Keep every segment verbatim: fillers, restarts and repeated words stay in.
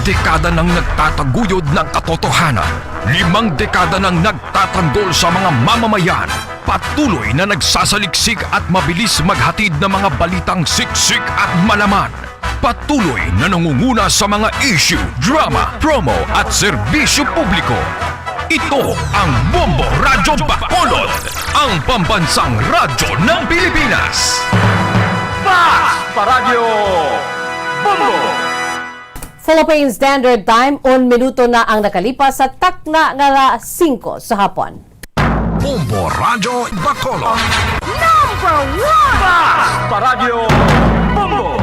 Dekada nang nagtataguyod ng katotohanan. Limang dekada nang nagtatanggol sa mga mamamayan. Patuloy na nagsasaliksik at mabilis maghatid ng mga balitang siksik at malaman. Patuloy na nangunguna sa mga issue, drama, promo at serbisyo publiko. Ito ang Bombo Radyo Bacolod, ang pambansang radyo ng Pilipinas. Fast Paradyo Bombo! Philippine Standard Time, un minuto na ang nakalipas sa takna nga alas singko sa hapon. Bombo Radyo Bacolod. Number one! Fast Paradyo Bombo!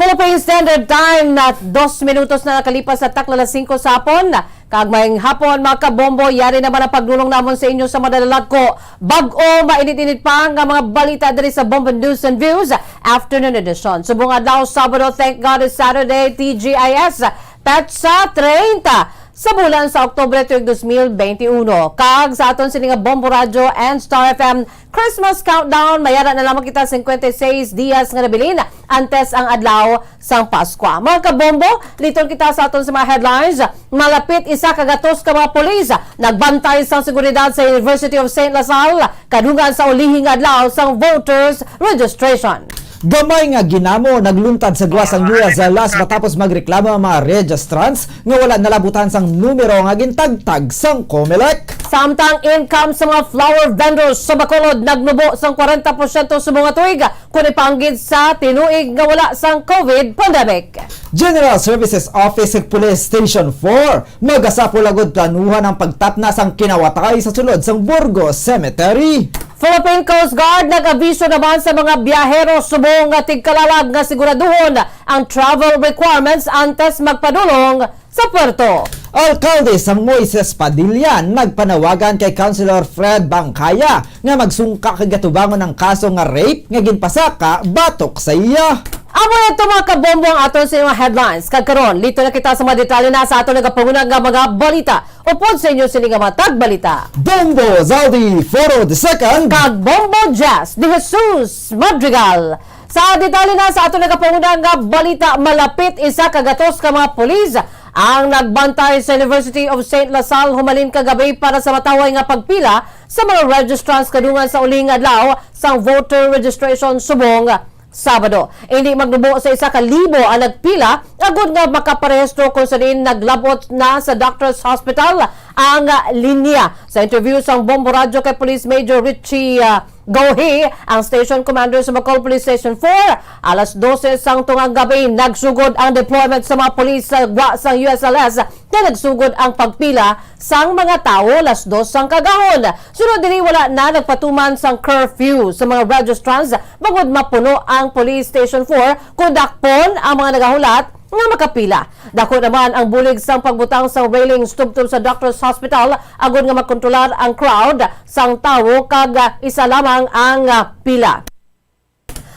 Philippine Standard Time na dos minutos na nakalipas sa takna alas singko sa hapon. Kag maayong hapon, mga kabombo, yari naman ang pagdulong namon sa inyo sa madalalat ko. Bag-o, mainit-init pa nga mga balita diri sa Bombo News and Views Afternoon Edition. Subong adlaw, Sabado, thank God it's Saturday, T G I S, petsa treinta sa bulan sa Oktubre tuig dos mil benti uno. Kag sa aton sini nga Bombo Radyo and Star F M Christmas Countdown, mayara na lamang kita cincuenta y seis dias nga nabilin antes ang adlaw sang Paskwa. Mga kabombo, liton kita sa aton sa mga headlines. Malapit isa ka gatos ka mga pulis nagbantay sang seguridad sa University of Saint La Salle kadungan sa ulihi nga adlaw sang voters registration. Gamay nga ginamo nagluntad sa gwa sang U S L S matapos magreklamo ang mga registrants nga wala nalabutan sang numero nga gintagtag sang Comelec. Samtang income sa mga flower vendors sa Bacolod nagnubo sang kwarenta porsyento subong nga tuig, kun ipaanggid sa tinuig nga wala sang COVID pandemic. General Services Office ug Police Station four, magasapol agud planuhan ang pagtapna sang kinawatay sa sulod sang Burgos Cemetery. Philippine Coast Guard nag-abiso naman sa mga biyahero subong nga tigkalalag nga siguraduhon ang travel requirements antes magpadulong sa puerto. Alkalde sang Moises Padilla nagpanawagan kay Councilor Fred Bangkaya nga magsungka kag atubangon ang kaso nga rape nga ginpasaka batok sa iya. Amo na ito, mga kabombo, ang aton sa mga headlines. Kag karon, liton na kita sa mga detalye na sa aton nagapanguna nga mga balita. Upod sa inyo sini nga mga tagbalita, Bombo Zaldi Foro the second. Kag Bombo Jazz de Jesus Madrigal. Sa detalye na sa aton nagapanguna nga balita, malapit isa ka gatos ka mga pulis ang nagbantay sa University of Saint La Salle humalin kagabi para sa matawhay nga pagpila sa mga registrants kadungan sa uling adlaw sang voter registration subong Sabado. Indi magnubo sa isa ka libo ang nagpila agud nga makaparehistro, kung sa diin naglabot na sa Doctors Hospital ang linya. Sa interview sang Bombo Radyo kay Police Major Richie, ah, Gohi, ang station commander sa Bacol Police Station four, alas dose sang tungang gabi, nagsugod ang deployment sa mga pulis sa gwa sang U S L S, kag nagsugod ang pagpila sang mga tawo alas dos sang kagahon. Sunod diri, wala na nagpatuman sang curfew sa mga registrants bangod mapuno ang Police Station four, kon dakpon ang mga nagahulat nga makapila. Dako naman ang bulig sang pagbutang sang railings tubtob sa Doctors Hospital agud nga makontrolar ang crowd sang tawo kag, ah, isa lamang ang, ah, pila.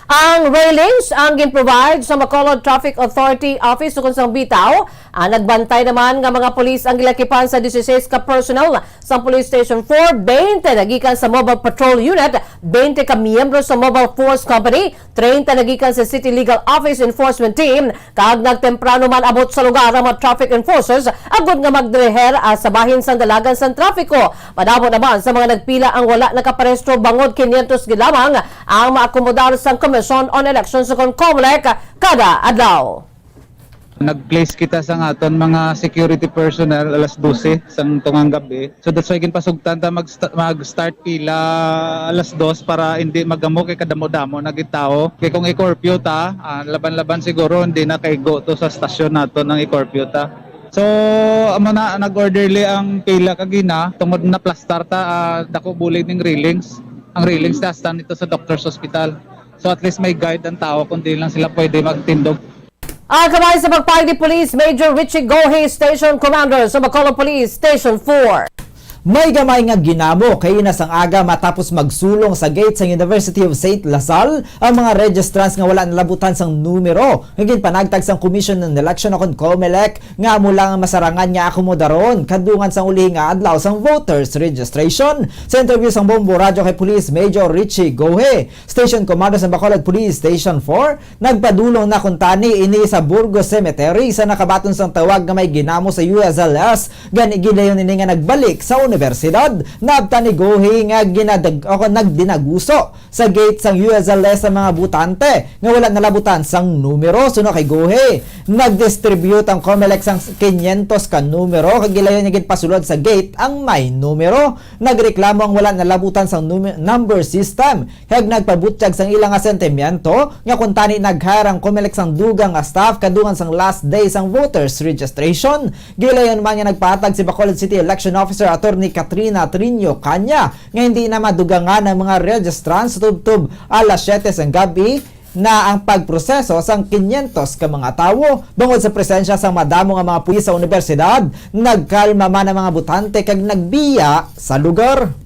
Ang railings ang gin-provide sa Bacolod Traffic Authority Office, ukon sang bitaw, ang nagbantay naman nga mga pulis ang gilakipan sa dieciséis ka personnel sa Police Station four, twenty nagikan sa Mobile Patrol Unit, twenty ka miyembro sa Mobile Force Company, treinta nagikan sa City Legal Office Enforcement Team, kag nagtemprano man abot sa lugar ang mga traffic enforcers agud nga magdireher, ah, sa bahin sang dalagan sang trapiko. Madamo naman sa mga nagpila ang wala nakaparehistro bangod quinientos gid lamang ang maakomodar sang Commission on Elections ukon Comelec kada adlaw. Nag-place kita sa aton mga security personnel alas dose sang tungang gabi. So that's why ginpasugtan ta mag-sta-, mag-start pila alas dos para hindi magamo kay kadamo-damo na gid tawo. Kay kung i-curfew ta, ah, laban-laban siguro hindi na kaigo to sa stasyon nato nang i-curfew ta. So, amo na, nag-orderly ang pila kagina, tungod na plastar ta, ah, dako bulig ning railings. Ang railings ta hasta nito sa Doctor's Hospital. So, at least may guide ang tao kung di lang sila pwede magtindog. Ang kamay sa pagpahid ni Police Major Richie Gohi, Station Commander sa Bacolod Police Station four. May gamay nga ginamo kay ina sang aga matapos magsulong sa gate sang University of Saint La Salle ang mga registrants nga wala nalabutan sang numero nga ginpanagtag sang Commission on Election o kon COMELEC nga amo lang ang masarangan nga akomodaron kadungan sang ulihi nga adlaw sang voters registration. Sa interview sang Bombo Radyo kay Police Major Richie Gohe, Station Commander sa Bacolod Police Station four, nagpadulong na kuntani ini sa Burgos Cemetery sa nakabaton sang tawag nga may ginamo sa U S L S, gani gilayon ini nga nagbalik sa universidad. Naabtan ni Gohe nga ginadag-, o nagdinaguso sa gate sang U S L S sa mga botante nga wala nalabutan sang numero. Suno kay Gohe, nagdistribute ang COMELEC sang quinientos ka numero kag gilayon nga ginpasulod sa gate ang may numero. Nagreklamo ang wala nalabutan sang num-, number system kag nagpabutyag sang ila nga sentimiento nga kuntani nag-hire ang COMELEC sang dugang nga staff kadungan sang last day sang voters registration. Gilayon man nga nagpahatag si Bacolod City Election Officer Attorney Katrina Trinio Caña nga hindi na madugangan ang mga registrants tubtob alas siyete sang gab-i na ang pagproseso sang quinientos ka mga tawo. Bangod sa presensya sang madamo nga mga pulis sa universidad, nagkalma man ang mga botante kag nagbiya sa lugar.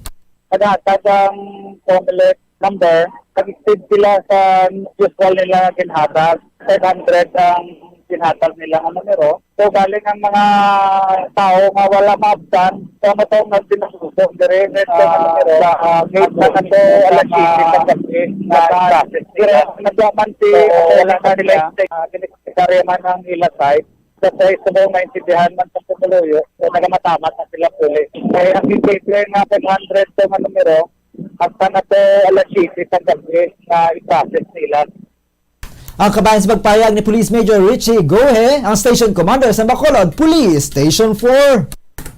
Naghatag ang COMELEC number, nag-exceed sila sa usual nila nga ginhatag. Five hundred ang ginhatag nila nga numero. So, galing ang mga tao nga wala maabtan, so, matong nagdinaguso diri, red, ah, numero, sa, ah, gate na nato, alas siyete sa gabi, na process nila. Nagwa man si, so, wala na sila, ah, ginisekretarya man ang ila side. That's why, so, maintindihan man sa pumuluyo, so, nagamatamat na sila puli. Kaya ang gate nga five hundred to nga numero, hasta na to alas siyete sa gabi na i-process nila. Ang kabahin sa pagpahayag ni Police Major Richie Gohe, ang Station Commander sa Bacolod Police Station four.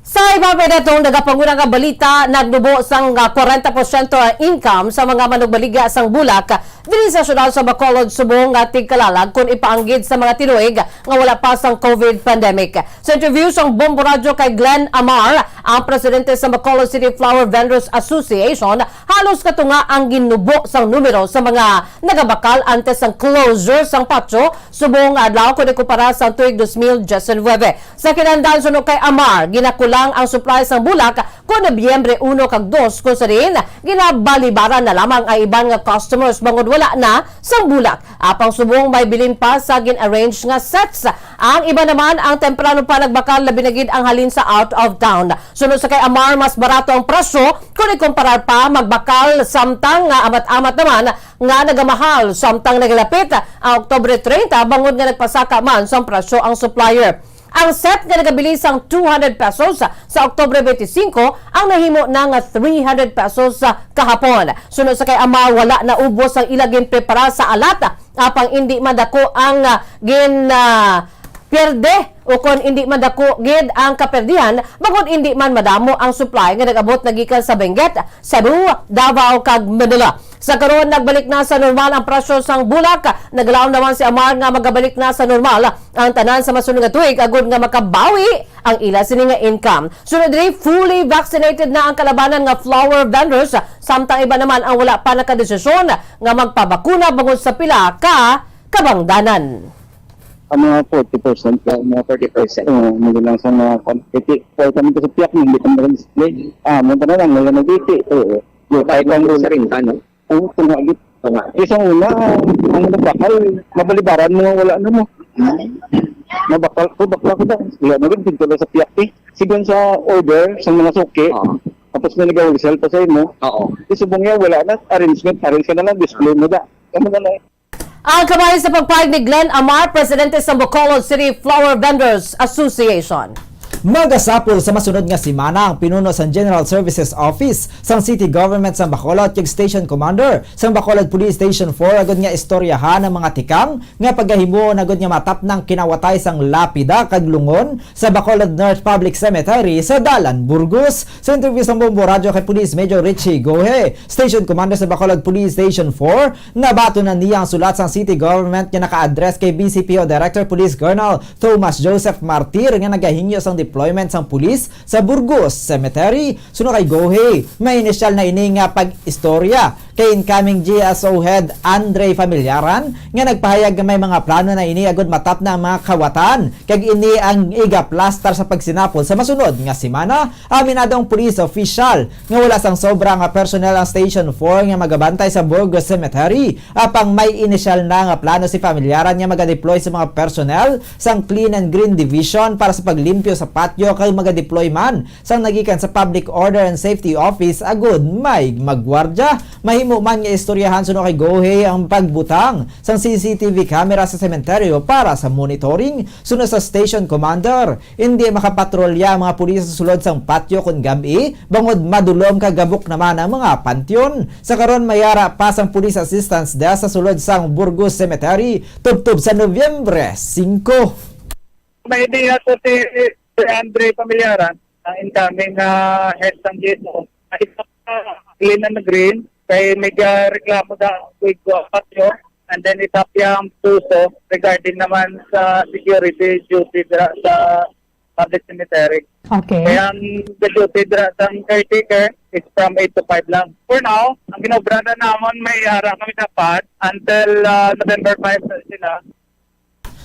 Sa iba pa datong nagapanguna nga balita, nagnubo sang, ah, kwarenta porsyento ang income sa mga manugbaligya sang bulak diri sa siyudad sa Bacolod subong nga tigkalalag kon ipaanggid sa mga tinuig nga wala pa sang COVID pandemic. Sa interview sang Bombo Radyo kay Glenn Amar, ang presidente sa Bacolod City Flower Vendors Association, halos katunga ang ginubo sang numero sa mga nagabakal antes sang closure sang patio subong nga adlaw kon ikumpara sang tuig dos mil diecinuebe. Sa kinahanglan, suno kay Amar, ginakulang ang supply sang bulak kon Nobyembre uno kag dos, kung sa diin ginabalibaran na lamang ang iban nga customers bangod wala na sang bulak. Apang subong may bilin pa sa gin-arrange nga sets ang iba naman ang temprano pa nagbakal, labi na gid ang halin sa out of town. Suno sa kay Amar, mas barato ang presyo kon ikumparar pa magbakal, samtang nga amat-amat naman nga nagamahal samtang nagalapit ang Oktubre treinta, bangod nga nagpasaka man sang presyo ang supplier. Ang set nga nagabili sang two hundred pesos sa Oktubre twenty-five ang nahimo na nga three hundred pesos kahapon. Suno sa kay Amar, wala na ubos ang ila ginprepara sa alat, apang indi man dako ang, ah, gin, ah, pierde, o kon indi man dako gid ang kaperdihan, bangod indi man madamo ang supply nga nag-abot na gikan sa Benguet, Cebu, Davao, kag Manila. Sa karon, nagbalik na sa normal ang presyo sang bulak. Naglaom naman si Amar nga magabalik na sa normal ang tanan sa masunod nga tuig agod nga makabawi ang ila sini nga income. Sunod diri, fully vaccinated na ang kalabanan nga flower vendors, samtang iba naman ang wala pa nakadesisyon nga magpabakuna bangod sa pila ka kabangdanan. Ang mga forty percent ka, mga forty percent. Oo, hindi lang sa mga kwan-, iti, kaya kami sa piyak, hindi kami nag-display. Ah, mo tanan lang, wala nag-iti. Oo. Yung kahit ang sa rinta, no? Oo, tunga gid. Tunga. Isang una, ang nagbakal, mabalibaran mo nga wala na mo. Hmm. Mabakal ko, bakla ko daw. Wala na rin, dito lang sa piyak, eh. Sigon sa order, sa mga suki. Oo. Tapos may nag-wholesale pa sa imo. Oo. Isubong niya, wala na. Arrangement, arrange ka na lang, display mo da. Kamu na lang. Ang kabahin sa pagpahayag ni Glenn Amar, presidente sa Bacolod City Flower Vendors Association. Magasapol sa masunod nga semana ang pinuno sang General Services Office sang City Government sang Bacolod kag Station Commander sang Bacolod Police Station four agud nga istoryahan ang mga tikang nga pagahimuon agud nga matapnang kinawatay sang lapida kag lungon sa Bacolod North Public Cemetery sa Dalan, Burgos. Sa interview sa Bombo Radyo kay Police Major Richie Gohe, Station Commander sa Bacolod Police Station four, nabaton na niya ang sulat sang City Government nga naka-address kay B C P O Director Police Colonel Thomas Joseph Martir nga nagahingyo sang deployment sang pulis sa Burgos Cemetery. Suno kay Gohe, may inisyal na ini nga pag-istorya Kay incoming G S O head Andre Familiaran nga nagpahayag nga may mga plano na ini agud matapna ang mga kawatan, kag ini ang igaplastar sa pagsinapol sa masunod nga semana. Aminado ang police official nga wala sang sobra nga personnel ang Station four nga magabantay sa Burgos Cemetery, apang may inisyal na nga plano si Familiaran nga magadeploy sa mga personnel sang Clean and Green Division para sa paglimpyo sa patio, kag magadeploy man sang nagikan sa Public Order and Safety Office agud may magwardya. Mahimo man nga istoryahan suno kay Gohe ang pagbutang sang C C T V camera sa sementeryo para sa monitoring. Suno sa station commander, hindi makapatrolya ang mga pulis sa sulod sang patio kon gab-i, bangod madulom kag gabok naman ang mga panteon. Sa karon, may ara pa sang Police Assistance Desk sa sulod sang Burgos Cemetery tubtob sa Nobyembre singko. May idea to si Sir Andre Familiaran, ang incoming, ah, head sang G S O. Ay, ah, Clean and Green, kay may, ah, reklamo sa Quidco Patio, and then isa pa ang Puso regarding naman sa security duty dira sa public cemetery. Okay. Kaya ang the duty dira sa caretaker is from eight to five lang. For now, ang ginobrada namon, may ara kami dapat until, ah, November five na sila.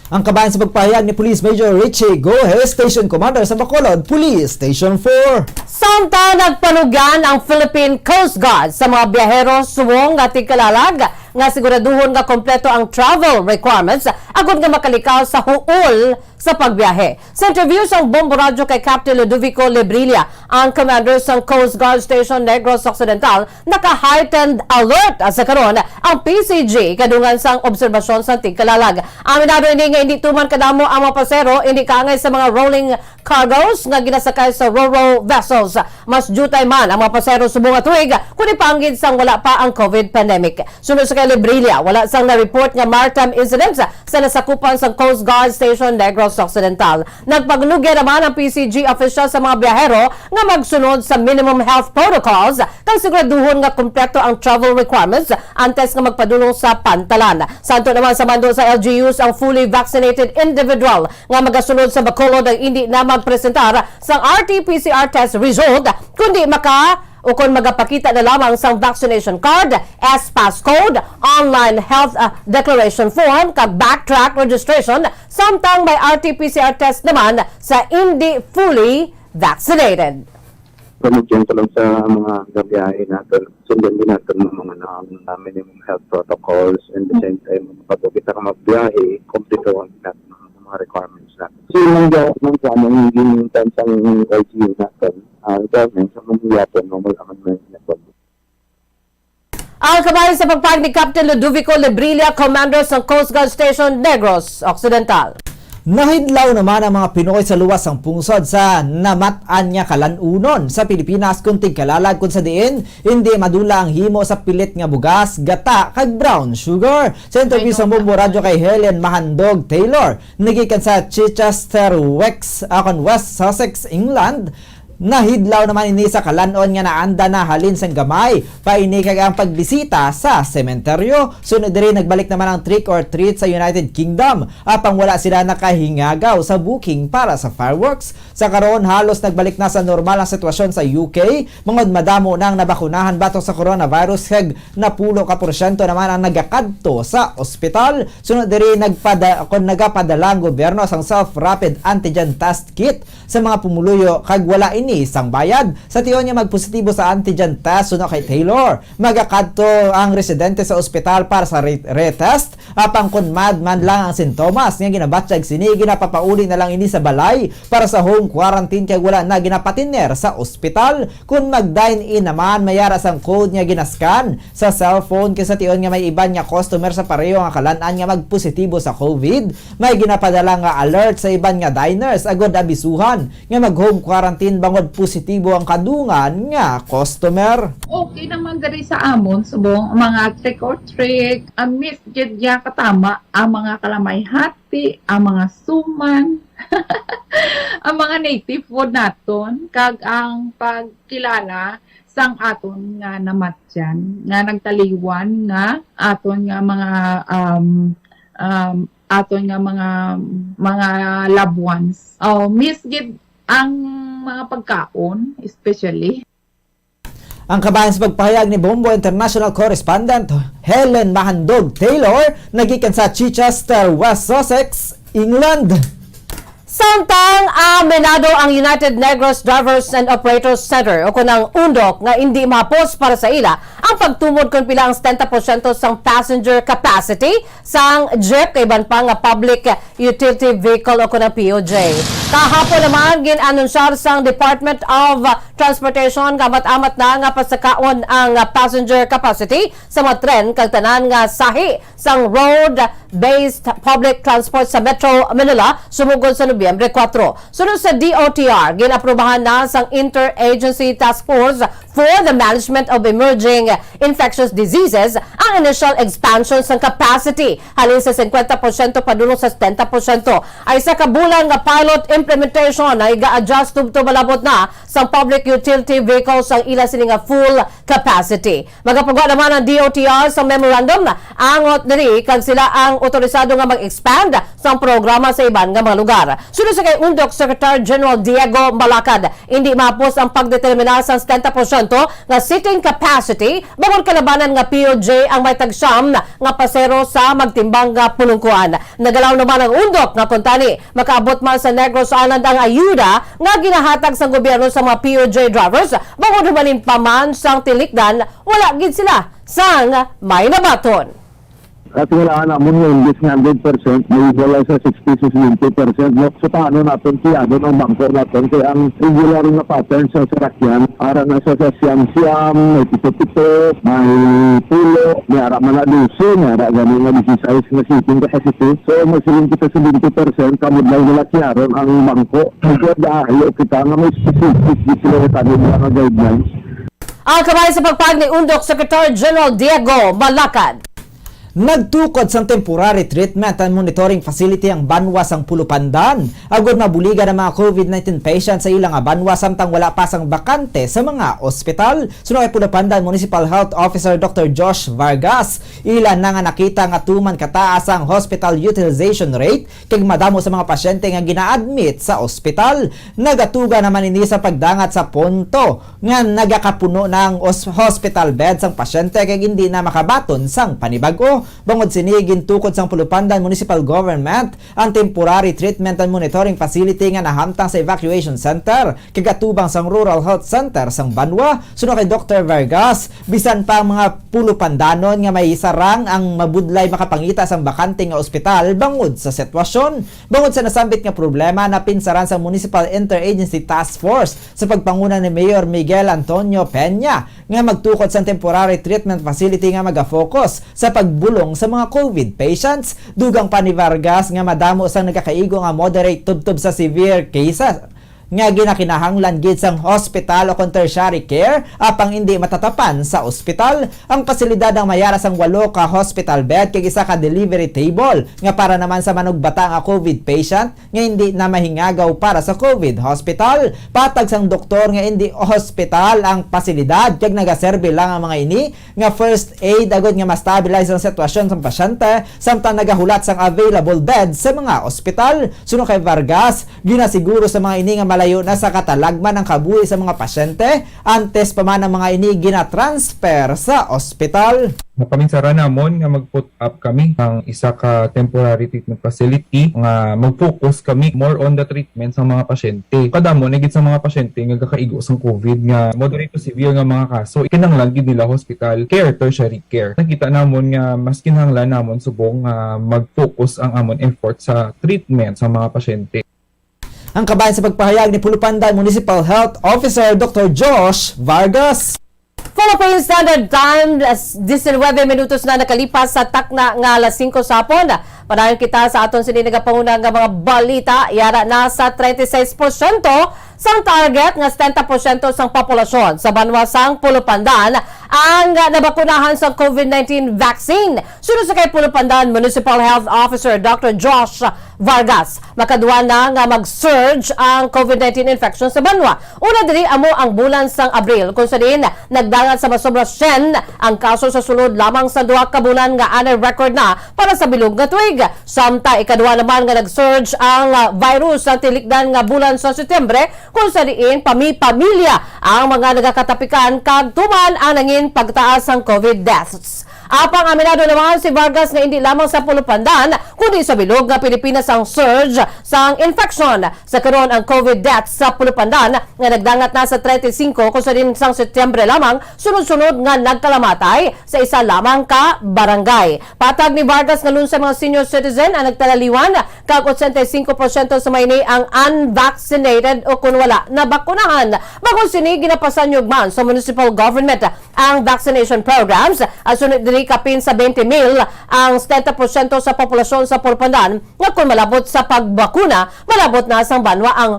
Ang kabahin sa pagpahayag ni Police Major Richie Gohe, Station Commander sa Bacolod Police Station four. Samtang nagpanugyan ang Philippine Coast Guard sa mga biyahero subong nga tigkalalag nga siguraduhon nga kompleto ang travel requirements agud nga makalikaw sa huol sa pagbiyahe. Sa interview sang Bombo Radyo kay Captain Ludovico Lebrilla, ang commander sang Coast Guard Station Negros Occidental, naka-heightened alert sa karon ang P C G kadungan sang obserbasyon sang tigkalalag. Aminado ini nga hindi tuman kadamo ang mga pasero, hindi kaangay sa mga rolling cargoes nga ginasakay sa ro-ro vessels. Mas diutay man ang mga pasero subong nga tuig, kundi panggid sang wala pa ang COVID pandemic. Suno sa kay Lebrilla, wala sang na-report nga maritime incidents sa nasakupan sang Coast Guard Station Negros Occidental. Nagpanugyan naman ang P C G official sa mga biyahero nga magsunod sa minimum health protocols kag siguraduhon nga kompleto ang travel requirements antes nga magpadulong sa pantalan. Santo naman sa mando sa L G Us, ang fully vaccinated individual nga magasunod sa Bacolod ang indi na magpresentar sang R T P C R test result, kundi maka o kon magapakita na lamang sang vaccination card, S-Pass code, online health, ah, declaration form, kag backtrack registration, samtang may R T P C R test naman sa indi fully vaccinated. Pamutyon ko lang sa mga gabiyahe naton. Sundon din naton ang mga, ano, ang, uh, minimum health protocols, and the same time, pag kita ka magbiyahe, kumplituhan natin ang mga requirements natin. So, yung mga, mga, ano, yung, yung tansang L G U natin, ah, requirements, ang mga yapon, normal naman na yung yapon. Ang kabahin sa pagpahayag ni Captain Ludovico Lebrilla, commander sa Coast Guard Station Negros Occidental. Nahidlaw naman ang mga Pinoy sa luwas sang pungsod sa namat-an nga kalan-unon sa Pilipinas, kung tigkalalag, kung sa diin hindi madula ang himo sa pilit nga bugas, gata, kag brown sugar. Sa interview sa Bombo Radyo kay Helen Mahandog Taylor, nagikan sa Chichester, Wex-, ah, kon West Sussex, England, nahidlaw naman ini sa kalan-on nga naanda na halin sang gamay pa ini kag ang pagbisita sa sementeryo. Sunod diri, nagbalik naman ang trick or treat sa United Kingdom, apang wala sila nakahingagaw sa booking para sa fireworks. Sa karon, halos nagbalik na sa normal ang sitwasyon sa U K, bangod madamo na ang nabakunahan batok sa coronavirus kag napulo ka porsyento naman ang nagakadto sa ospital. Sunod diri, nagpada-, kon nagapadala ang gobyerno sang self rapid antigen test kit sa mga pumuluyo kag wala ini sang bayad. Sa tion nga magpositibo sa antigen test, suno kay Taylor, magakadto ang residente sa ospital para sa re-, retest, apang kon mild man lang ang sintomas nga ginabatyag sini, ginapapauli na lang ini sa balay para sa home quarantine kay wala na ginapatiner sa ospital. Kon mag-dine-in naman, may ara sang code nga ginascan sa cellphone, kay sa tion nga may iban nga customer sa pareho nga kalan-an nga magpositibo sa COVID, may ginapadala nga alert sa iban nga diners agud abisuhan nga mag-home quarantine bangod positibo ang kadungan nga customer. Okay naman diri sa amon subong ang mga trick or treat, ang mis gid niya katama ang mga kalamay hati, ang mga suman, ang mga native food naton, kag ang pagkilala sang aton nga namatyan, nga nagtaliwan nga aton nga mga, um, um, aton nga mga, mga loved ones. Oh, miss gid ang mga pagkaon, especially. Ang kabahin sa pagpahayag ni Bombo International correspondent Helen Mahandog Taylor, nagikan sa Chichester, West Sussex, England. Samtang aminado ang United Negros Drivers and Operators Center o kon ang undok nga indi mahapos para sa ila ang pagtumod kon pila ang setenta porsyento sang passenger capacity sang jeep kag iban pa nga public utility vehicle o kon ang P U J. Kahapon naman, gin-anunsyar sang Department of Transportation nga amat-amat na nga pasakaon ang passenger capacity sa mga tren kag tanan nga sahi sang road-based public transport sa Metro Manila sumugod sa Nobyembre kuwatro. Sunod sa D O T R, gin-aprubahan na sang Interagency Task Force for the Management of Emerging Infectious Diseases ang initial expansion sang capacity halin sa singkwenta porsyento padulong sa setenta porsyento. Ang isa ka bulan nga pilot implementation nga iga-adjust tubtob malabot na sang public utility vehicles ang ila sini nga full capacity. Magapagwa naman ang D O T R sa memorandum angot diri kag sila ang otorisado nga mag-expand sang programa sa iban nga mga lugar. Sunod sa kay Undok Secretary General Diego Malacad, indi mahapos ang pagdeterminar sang setenta porsyento nga seating capacity bangod kalabanan nga P U J ang may tagsyam nga pasero sa magtimbang nga pulungkuan. Nagalaw naman ang undok nga kuntani makaabot man sa Negros Island ang ayuda nga ginahatag sang gobyerno sa mga P U J drivers bangod humalin pa man sang tinikdan wala gid sila sang may nabaton. At wala namon nga imbis nga hundred percent, may wala sa sixty sa seventy percent, no? So, paano naton kiyado ang bangko naton? Kay ang regular nga pattern sa sarakyan, ara na sa, sa siyam-siyam, may pito-pito, may pulo, may ara man na dose, may ara gani nga disisais nga seating capacity. So, masiling kita sa twenty percent, kamo lang nila kiyaron ang bangko. Kaya dahil kita nga may specific di sila nga tanong nga guidelines. Ang kabahin sa pagpahayag ni Undok Secretary General Diego Malacad. Nagtukod sang temporary treatment and monitoring facility ang banwa sang Pulupandan, agud mabuligan ang mga COVID nineteen patients sa ila nga banwa samtang wala pa sang bakante sa mga ospital. Suno kay Pulupandan Municipal Health Officer Doctor Josh Vargas, ila na nga nakita nga tuman kataas ang hospital utilization rate kag madamo sa mga pasyente nga gina-admit sa ospital. Nagatuga naman ini sa pagdangat sa punto nga nagakapuno na ang os-, hospital bed sang pasyente kag indi na makabaton sang panibag-o. Bangod sini, gintukod sang Pulupandan Municipal Government ang temporary treatment and monitoring facility nga nahamtang sa evacuation center kag atubang sang Rural Health Center sang banwa. Suno kay Doctor Vargas, bisan pa ang mga Pulupandanon nga may sarang ang mabudlay makapangita sang bakante nga ospital bangod sa sitwasyon. Bangod sa nasambit nga problema, napinsaran sang Municipal Interagency Task Force sa pagpanguna ni Mayor Miguel Antonio Peña nga magtukod sang temporary treatment facility nga maga-focus sa pagbulong sa mga COVID patients. Dugang pa ni Vargas nga madamo sang nagakaigo nga moderate tubtob sa severe cases nga ginakinahanglan gid sang hospital o kon tertiary care, apang indi matatapan sa ospital. Ang pasilidad ang may ara sang walo ka hospital bed kag isa ka delivery table nga para naman sa manugbata nga COVID patient nga indi na mahingagaw para sa COVID hospital. Patag sang doktor nga indi hospital ang pasilidad kag nagaserbi lang ang mga ini nga first aid agud nga ma-stabilize ang sitwasyon sang pasyente, samtang nagahulat sang available bed sa mga ospital. Suno kay Vargas, ginasiguro sa mga ini nga malayo na sa katalagman ang kabuhi sa mga pasyente, antes pa man ang mga ini ginatransfer sa ospital. Napaminsara namon nga mag-put up kami ang isa ka temporary treatment facility nga mag-focus kami more on the treatment sa mga pasyente. Kadamo na gid sa mga pasyente nga gakaigo sang COVID nga moderate to severe nga mga kaso, kinahanglan gid nila hospital care, tertiary care. Nakita namon nga mas kinahanglan namon subong nga mag-focus ang amon effort sa treatment sa mga pasyente. Ang kabahin sa pagpahayag ni Pulupandan Municipal Health Officer Doctor Josh Vargas. Philippine Standard Time, alas diecinuebe minutos na nakalipas sa takna nga alas singko sa hapon. Padayon kita sa aton sini nagapanguna nga mga balita. Yara na sa treinta y seis porsyento sang target nga setenta porsyento sang populasyon sa banwa sang Pulupandan ang, ah, nabakunahan sa COVID nineteen vaccine. Suno sa kay Pulupandan Municipal Health Officer Doctor Josh Vargas, makadwa na nga mag-surge ang COVID nineteen infection sa banwa. Una diri amo ang bulan sang Abril, kung sa diin nagdangat sa masobra syen ang kaso sa sulod lamang sa duha ka bulan nga anay record na para sa bilog nga tuig. Samtang ikadwa naman nga nag-surge ang, ah, virus sa tilikdan nga bulan sa Setyembre, kung sa diin pami-pamilya ang mga nagakatapikan kag tuman ang nangin pagtaas sang COVID deaths. Apang aminado naman si Vargas nga indi lamang sa Pulupandan, kundi sa bilog nga Pilipinas ang surge sang infection. Sa karon, ang COVID deaths sa Pulupandan nga nagdangat na sa treinta y cinco, kung sa diin sang Setyembre lamang, sunod-sunod nga nagkalamatay sa isa lamang ka barangay. Patag ni Vargas nga lunsay mga senior citizen ang nagtalaliwan, kag ochenta y cinco porsyento sa may ini ang unvaccinated o kun wala nabakunahan. Bangod sini, ginapasanyog man sa municipal government ang vaccination programs, at sunod diri kapin sa twenty mil ang setenta porsyento sa populasyon sa Pulupandan nga kun malabot sa pagbakuna, malabot na sang banwa ang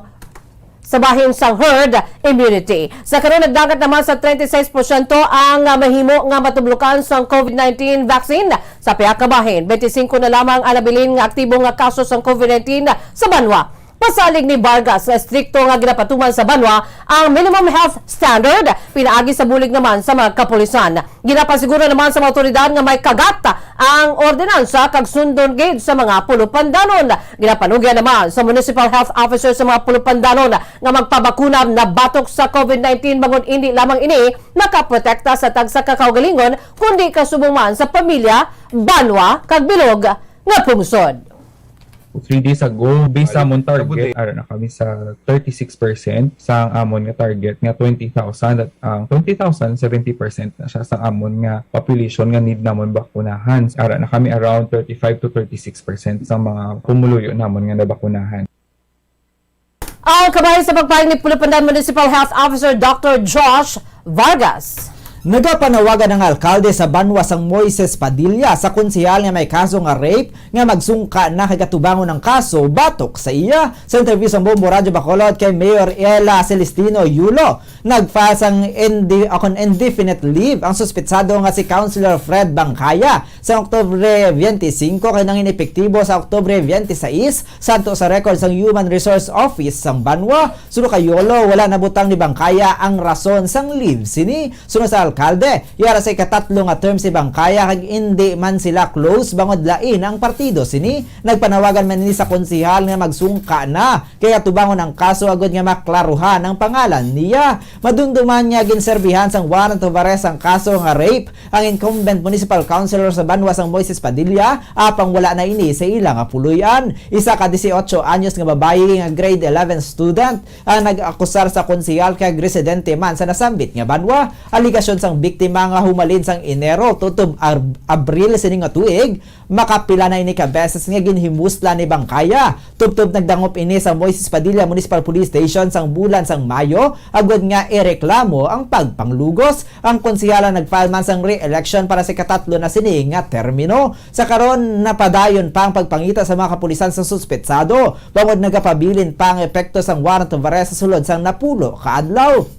sa bahin sang herd immunity. Sa karon, nagdangat naman sa treinta y seis porsyento ang, ah, mahimo nga matublokan sang COVID nineteen vaccine. Sa pihak ka bahin, twenty-cinco na lamang ang nabilin nga aktibo nga kaso sang COVID nineteen sa banwa. Pasalig ni Vargas nga estrikto nga ginapatuman sa banwa ang minimum health standard, pinaagi sa bulig naman sa mga kapulisan. Ginapasiguro naman sa mga awtoridad nga may kagat ang ordinansa kag sundon gid sa mga Pulupandanon. Ginapanugyan naman sa Municipal Health Officer sa mga Pulupandanon nga magpabakuna na batok sa COVID nineteen, bangod indi lamang ini makaprotekta sa tagsa ka kaugalingon, kundi kasubong man sa pamilya, banwa, kag bilog nga pungsod. Three days ago, based sa amon target, ara na kami sa thirty-six percent sa amon nga target nga twenty thousand. At ang twenty thousand, seventy percent na siya sa amon nga population nga need namon bakunahan. Ara na kami around thirty-five to thirty-six percent sa mga pumuluyo namon nga nabakunahan. Ang kabahin sa pagpahayag ni Pulupandan Municipal Health Officer Doctor Josh Vargas. Nagapanawagan ang alkalde sa banwa sang Moises Padilla sa konsehal nga may kaso nga rape nga magsungka na kay katubangon ang kaso batok sa iya. Sa interview sa Bombo Radyo Bacolod kay Mayor Ella Celestino Yulo, nag-file sang indi-, akon indefinite leave ang suspetsado nga si Councilor Fred Bangkaya sa Oktubre twenty-five kay nangin epektibo sa Oktubre twenty-six, sadto sa record sang Human Resource Office sang banwa. Suno kay Yolo, wala nabutang ni Bangkaya ang rason sang leave sini. Suno sa alkalde, yara sa ikatatlo nga term si Bangkaya kag indi man sila close bangod lain ang partido sini. Nagpanawagan man ini sa konsehal nga magsungka na kay atubangon ang kaso agod nga maklaruhan ang pangalan niya. Madumduman nga ginserbihan sang warrant of arrest ang kaso nga rape ang incumbent municipal councilor sa banwa sang Moises Padilla, apang wala na ini sa ila nga puloy-an. Isa ka dieciocho anyos nga babayi nga grade eleven student ang nag-akusar sa konsehal kag residente man sa nasambit nga banwa. Aligasyon sang biktima nga humalin sang Enero tubtob Ab-, Abril sini nga tuig, makapila na ini ka beses nga ginhimuslan ni Bangkaya. Tubtob nagdangop ini sa Moises Padilla Municipal Police Station sang bulan sang Mayo, agod nga ireklamo ang pagpanglugos. Ang konsehala nag-file man sang re-election para sa ikatatlo na sini nga termino. Sa karon, napadayon pa ang pagpangita sa mga kapulisan sa suspetsado, bangod nagapabilin pa ang epekto sang warrant of arrest sa sulod sang napulo ka adlaw.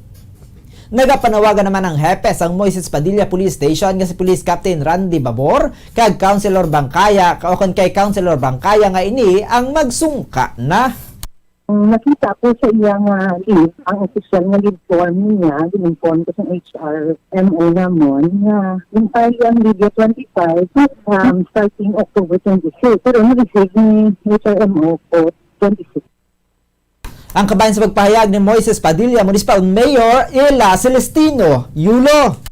Nagapanawagan naman ang hepe sang Moises Padilla Police Station nga si Police Captain Randy Babor kag Councilor Bangkaya, o kon kay Councilor Bangkaya nga ini ang magsungka na. Nakita ko sa iya nga leave, ang opisyal nga leave form niya, gin-inform ko sa H R M O namon nga gin-file ang leave twenty-five, um, starting October twenty-six. Pero na-receive ni H R M O ko twenty-six. Ang kabahin sa pagpahayag ni Moises Padilla, Municipal Mayor Ella Celestino Yulo.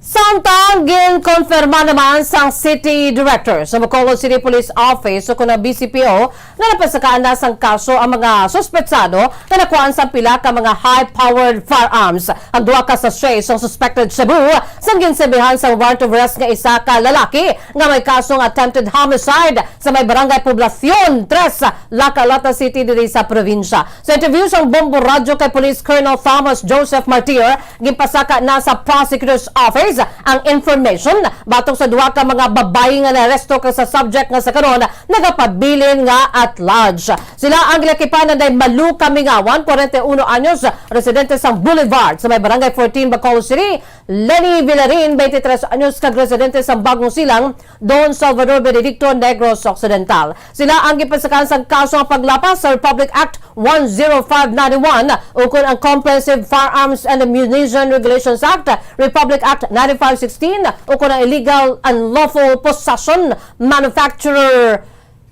Samtang ginkonfirma naman sang City Director sa Bacolod City Police Office o kuna B C P O nga napasakaan na sang kaso ang mga suspetsado nga nakuhaan sang pila ka mga high-powered firearms, ang duha ka sachet sang suspected shabu sang ginserbihan sang warrant of arrest nga isa ka lalaki nga may kasong attempted homicide sa may Barangay Poblacion tres, Lacalata City, diri sa probinsya. Sa interview sang Bombo Radyo kay Police Colonel Thomas Joseph Martir, ginpasaka na sa Prosecutor's Office ang information batok sa duha ka mga babayi nga naaresto kag sa subject nga sa karon nagapabilin nga at large. Sila ang ginakipan ni Malu Kamingawan, forty-one anyos, residente sa Boulevard sa may Barangay fourteen, Bacolod City, Lenny Villarin, twenty-three anyos, kag residente sa Bagong Silang, Don Salvador Benedicto, Negros Occidental. Sila ang gipasakaan sang kaso nga paglapas sa Republic Act one zero five nine one, ukon ang Comprehensive Firearms and Ammunition Regulations Act, Republic Act ninety-five sixteen, ukon ang illegal, unlawful possession, manufacturer,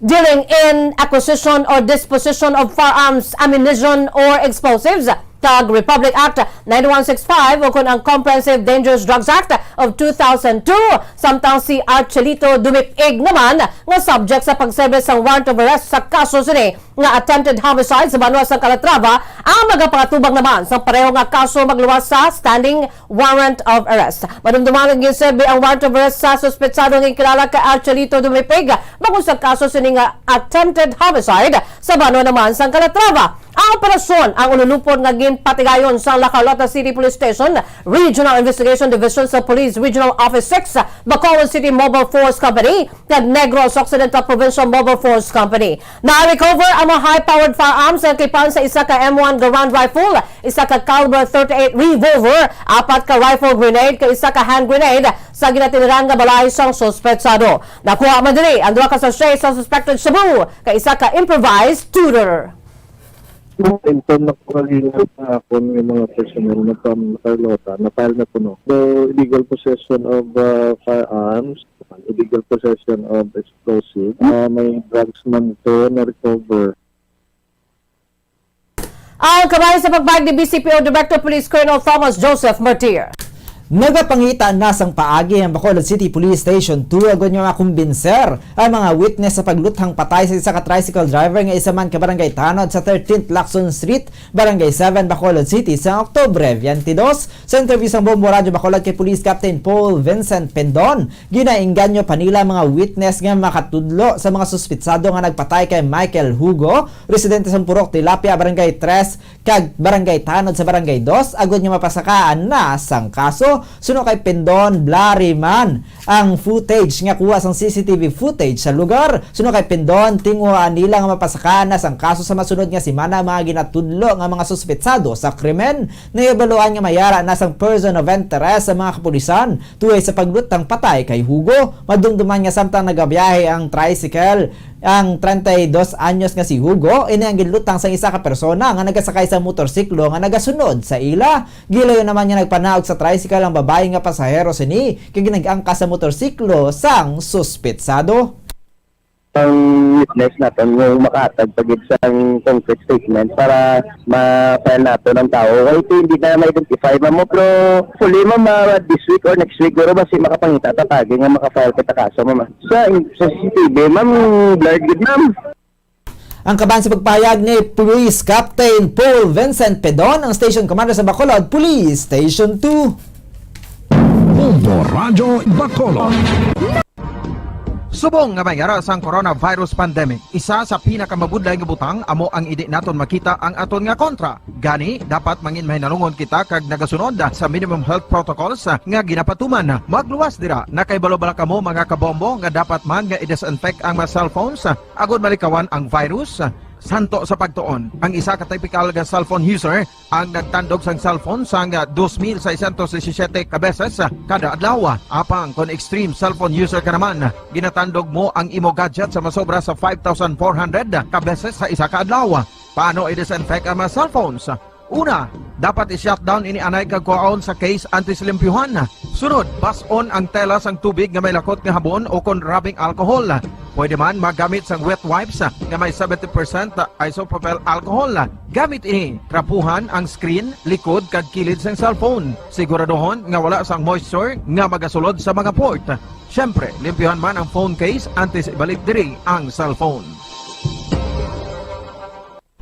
dealing in, acquisition or disposition of firearms, ammunition, or explosives, kag Republic Act ninety-one sixty-five, ukon ang Comprehensive Dangerous Drugs Act of two thousand two, samtang si Archelito Dumipig naman nga subject sa pagserbe sang warrant of arrest sa kaso sini nga attempted homicide sa banwa sang Calatrava ang magapangatubang naman sa pareho nga kaso magluwas sa standing warrant of arrest. Madumduman nga ginserbi ang warrant of arrest sa suspetsado nga kilala kay Archelito Dumipig bangod sa kaso sini nga attempted homicide sa banwa naman sang Calatrava. Ang operasyon ang ululupon nga ginpatigayon sa La Carlota City Police Station, Regional Investigation Division sa Police Regional Office six, Bacolod City Mobile Force Company, kag Negros Occidental Provincial Mobile Force Company. Na-recover ang mga high-powered firearms nga kipan sa isa ka M one Garand rifle, isa ka caliber thirty-eight revolver, apat ka rifle grenade, kag isa ka hand grenade sa ginatindihan nga balay sang suspetsado. Nakuha man diri ang duha ka sachet sa suspected shabu, kag isa ka improvised tutor. Inform na ko kanina sa akon nga mga personnel na from Carlota, na-file na kuno. So, illegal possession of, uh, firearms, illegal possession of explosive, uh, may drugs man to na-recover. Ang kabahin sa pagpahayag ni V C P O Director Police Colonel Thomas Joseph Martir. Nagapangita na sang paagi ang Bacolod City Police Station two agod nga makumbinser ang mga witness sa pagluthang patay sa isa ka tricycle driver nga isa man ka barangay tanod sa thirteenth Lacson Street, Barangay seven, Bacolod City, sa Oktubre twenty-two. Sa interview sang Bombo Radyo Bacolod kay Police Captain Paul Vincent Pendon, ginaengganyo pa nila ang mga witness nga makatudlo sa mga suspitsado nga nagpatay kay Michael Hugo, residente sa Purok Tilapia, Barangay tres, kag Barangay Tanod sa Barangay dos, agod nga mapasakaan na sang kaso. Suno kay Pendon, blurry man ang footage nga kuha sang C C T V footage sa lugar. Suno kay Pendon, tinguhaan nila nga mapasakaan na sang kaso sa masunod nga semana ang mga ginatudlo nga mga suspetsado sa krimen. Nahibaluan nga may ara na sang person of interest ang mga kapulisan tungod sa pagluthang patay kay Hugo. Madumduman nga samtang nagabiyahe ang tricycle, ang treinta y dos anyos nga si Hugo, ini ang ginlutang sang isa ka persona nga nagasakay sa motorsiklo nga nagasunod sa ila. Gilayon naman nga nagpanaog sa tricycle ang babayi nga pasahero sini kag nag-angkas sa motorsiklo sang suspetsado. Ang witness naton nga makahatag pa gid sang concrete statement para ma-file naton ang tawo. Kay ito hindi na ma-identify, ma'am, pero hopefully, ma'am, ah, this week or next week, guro, basi makapangita ta tagi nga maka-file kita kaso, ma'am. Sa, sa C C T V, ma'am, blurred gid, ma'am. Ang kaban sa pagpahayag ni Police Captain Paul Vincent Pedon, ang Station Commander sa Bacolod Police Station two. Bombo Radyo Bacolod. Subong nga may ara sang coronavirus pandemic, isa sa pinakamabudlay nga butang amo ang indi naton makita ang aton nga kontra. Gani, dapat mangin mahinalungon kita kag nagasunod sa minimum health protocols nga ginapatuman. Magluwas dira, nakahibalo bala kamo, mga kabombo, nga dapat man nga i-disinfect ang mga cellphones agod malikawan ang virus? Santo sa pagtuon, ang isa ka typical nga cellphone user ang nagtandog sang cellphone sang dos mil seiscientos disisiete ka beses kada adlaw. Apang kon extreme cellphone user ka naman, ginatandog mo ang imo gadget sa masobra sa five thousand four hundred ka beses sa isa ka adlaw. Paano i-disinfect ang mga cellphones? Una, dapat i-shutdown ini anay kag kuhaon sa case antes limpyuhan. Sunod, bas-on ang tela sang tubig nga may lakot nga habon o kon rubbing alcohol. Pwede man magamit sang wet wipes nga may seventy percent isopropyl alcohol. Gamit ini, trapuhan ang screen, likod, kag kilid sang cellphone. Siguraduhon nga wala sang moisture nga magasulod sa mga port. Siyempre, limpyuhan man ang phone case antes ibalik diri ang cellphone.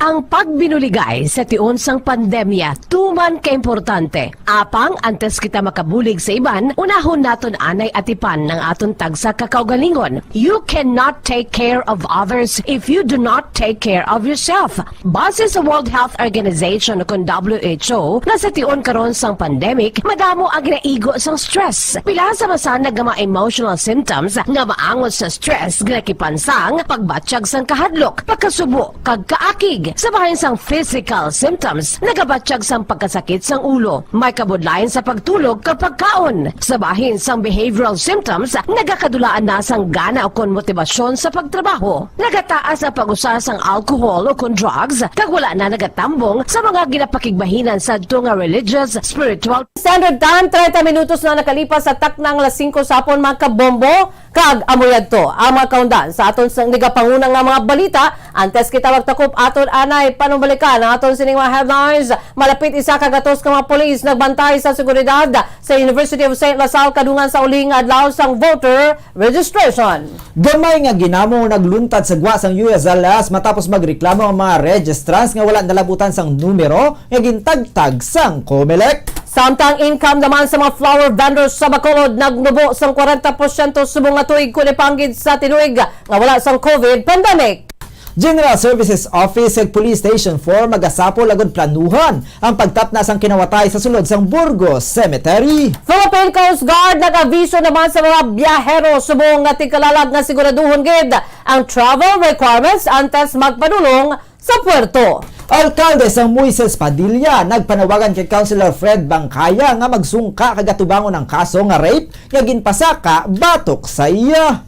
Ang pagbinuligay sa tion sang pandemya tuman kaimportante. Apang antes kita makabulig sa iban, unahon naton anay atipan ang aton tagsa ka kaugalingon. You cannot take care of others if you do not take care of yourself. Base sa World Health Organization o kon W H O, nga sa tion karon sang pandemic, madamo ang ginaigo sang stress. Pila sa masanag nga mga emotional symptoms nga maangot sa stress, ginakipan sang pagbatyag sang kahadlok, pagkasubo, kag kaakig. Sa bahin sang physical symptoms, nagabatyag sang pagkasakit sang ulo, may kabudlayan sa pagtulog kag pagkaon. Sa bahin sang behavioral symptoms, nagakadulaan na sang gana o kon motibasyon sa pagtrabaho. Nagataas ang pag-usa sang alcohol o kon drugs, kag wala na nagatambong sa mga ginapakigbahinan sadto nga religious, spiritual. Standard time, treinta minutos na nakalipas sa taknang alas singko sa hapon, mga kabombo. Kag amo yadto ang mga kaundan sa aton sang nagapanguna nga mga balita. Antes kita magtakop, aton anay panumbalikan ang aton sining mga headlines. Malapit isa ka gatos ka mga pulis nagbantay sa seguridad sa University of Saint La Salle kadungan sa ulihing adlaw sang voter registration. Gamay nga ginamo nagluntad sa gwa sang U S L S matapos magreklamo ang mga registrants nga wala nalabutan sang numero nga gintagtag sang Comelec. Samtang income naman sa mga flower vendors sa Bacolod nagnubo sang kwarenta porsyento subong nga tuig, kundi panggid sa tinuig nga wala sang COVID pandemic. General Services Office kag Police Station four magasapol agud planuhan ang pagtapna sang kinawatay sa sulod sang Burgos Cemetery. Philippine Coast Guard nag-aviso naman sa mga biyahero subong nga tigkalalag nga siguraduhon gid ang travel requirements antes magpadulong sa puerto. Alkalde sang Moises Padilla nagpanawagan kay Councilor Fred Bangkaya nga magsungka kag atubangon ang kaso nga rape nga ginpasaka batok sa iya.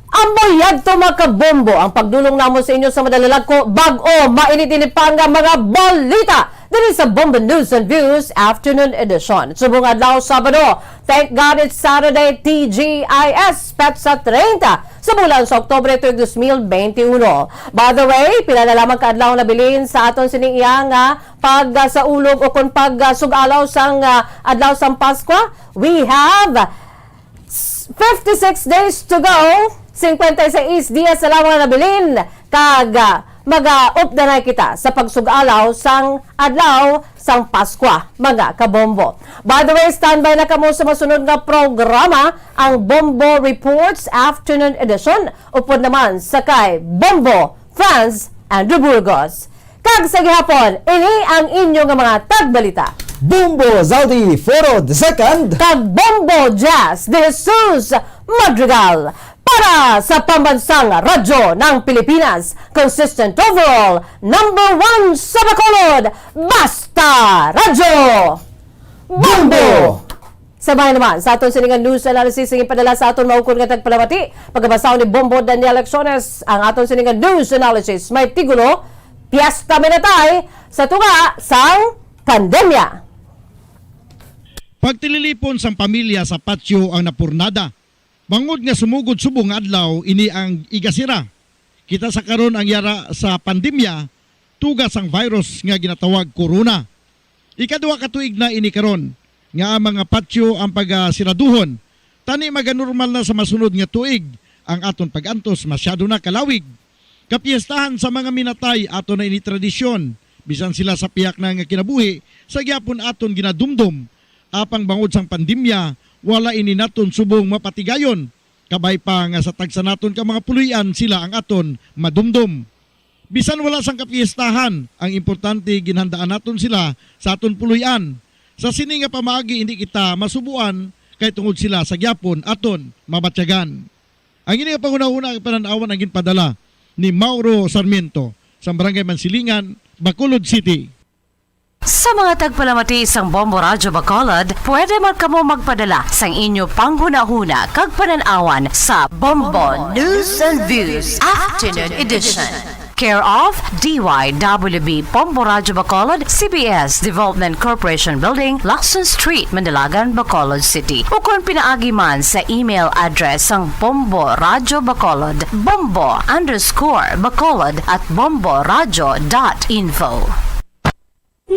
Amo yadto, mga kabombo, ang pagdulong namo sa inyo sa madalalagko bag-o mainit-init pa nga mga balita diri sa Bombo News and Views Afternoon Edition. Subong adlaw Sabado, thank God it's Saturday, T G I S, petsa treinta sa bulan sa Oktubre tuig dos mil benti uno. By the way, pila na lamang ka adlaw nabilin sa aton sining iya nga pagsaulog o kon pagsug-alaw sang, ah, adlaw sang Paskwa. We have s-, fifty-six days to go. Cincuenta y seis dias na lamang nabilin kag, ah, mag-updanay kita sa pagsug-alaw sang adlaw sang Paskwa, mga kabombo. By the way, standby na kamo sa masunod nga programa, ang Bombo Reports Afternoon Edition, upod naman sa kay Bombo Franz Andrew Burgos. Kag sa gihapon, ini ang inyo nga mga tagbalita. Bombo Zaudi Foro the second. Kag Bombo Jazz de Jesus Madrigal. Para sa Pambansang Radyo ng Pilipinas, consistent overall, number one sa Bacolod, Basta Radyo! Bombo! Sabay naman sa aton sini nga news analysis nga ipadala sa aton maukon nga tagpalamati, pagabasahon ni Bombo Daniel Acciones ang aton sini nga news analysis. May tigulo, Piyesta Minatay sa tunga sang pandemya. Pagtililipon sang pamilya sa patio ang napurnada. Bangod nga sumugod subong nga adlaw ini ang igasira. Kita sa karon ang yara sa pandemya, tuga sang virus nga ginatawag corona. Ikaduha ka tuig na ini karon nga ang mga patio ang pagasiraduhon, tani maganormal na sa masunod nga tuig ang aton pag-antos masyado na kalawig. Kapiestahan sa mga minatay ato na ini tradisyon, bisan sila sa pihak na nga kinabuhi sa gyapon aton ginadumdom. Apang bangod sang pandemya, wala ini naton subong mapatigayon. Kabay pa nga sa tagsa naton ka mga puloy-an sila ang aton madumdom. Bisan wala sang kapiestahan, ang importante ginhandaan naton sila sa aton puloy-an. Sa sini nga pamaagi hindi kita masubuan kay tungod sila sa gyapon aton mabatyagan. Ang ini nga panghunahuna kag panan-awan ang ginpadala ni Mauro Sarmiento sa Barangay Mansilingan, Bacolod City. Sa mga tagpalamati sang Bombo Radyo Bacolod, pwede man kamo magpadala sang inyo panghunahuna kag panan-awan sa Bombo News and Views Afternoon Edition. Care of D Y W B Bombo Radyo Bacolod, C B S Development Corporation Building, Lacson Street, Mandalagan, Bacolod City. Ukon pinaagi man sa email address sang Bombo Radyo Bacolod, bombo underscore bacolod at bomboradyo dot info.